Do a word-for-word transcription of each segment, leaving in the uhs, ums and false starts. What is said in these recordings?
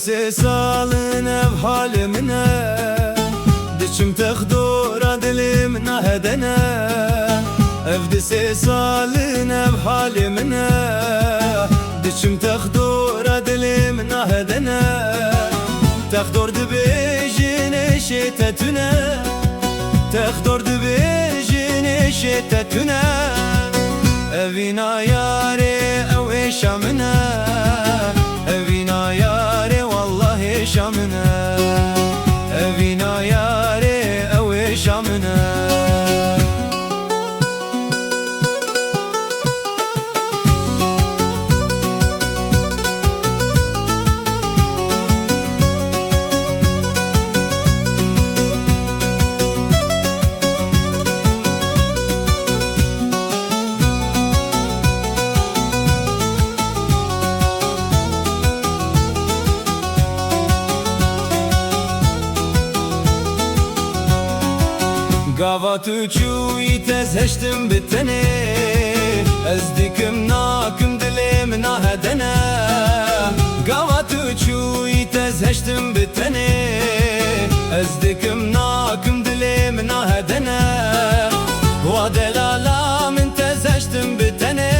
Sê sal in ev halê min e, diçim texdora dilê min nahedene. Ev di sê sal in ev halê min e, diçim texdora dilê min nahedene. Texdor dibêjin êşê te tune, texdor dibêjin êşê te tune. Evîna yarê ew êşa min e, evîna yarê wallah êşa min e, evîna yarê ew êşa min e. Gava tu çûyî tez heştim bi tenê, ez dikim nakim dilê min nahedene. Gava tu çûyî tez heştim bi tenê, ez dikim nakim dilê min nahedene. Wa delala min tez heştim bi tenê,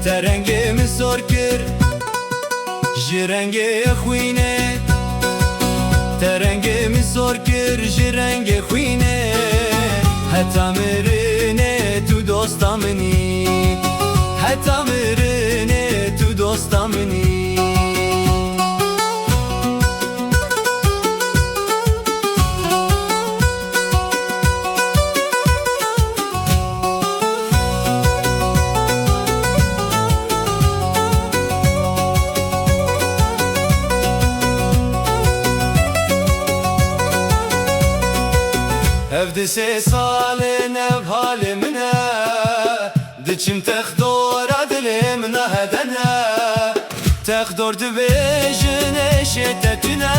te rengê min sor kir ji rengê xwînê. Te rengê min sor kir ji rengê xwînê. Heta mirinê tu dosta min î, heta mirinê tu dosta min î. Ev di sê sal in ev halê min e, diçim texdora dilê min nahedene. Texdor dibêjin êşê te tune,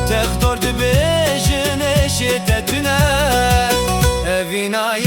texdor dibêjin êşê te tune. Evîna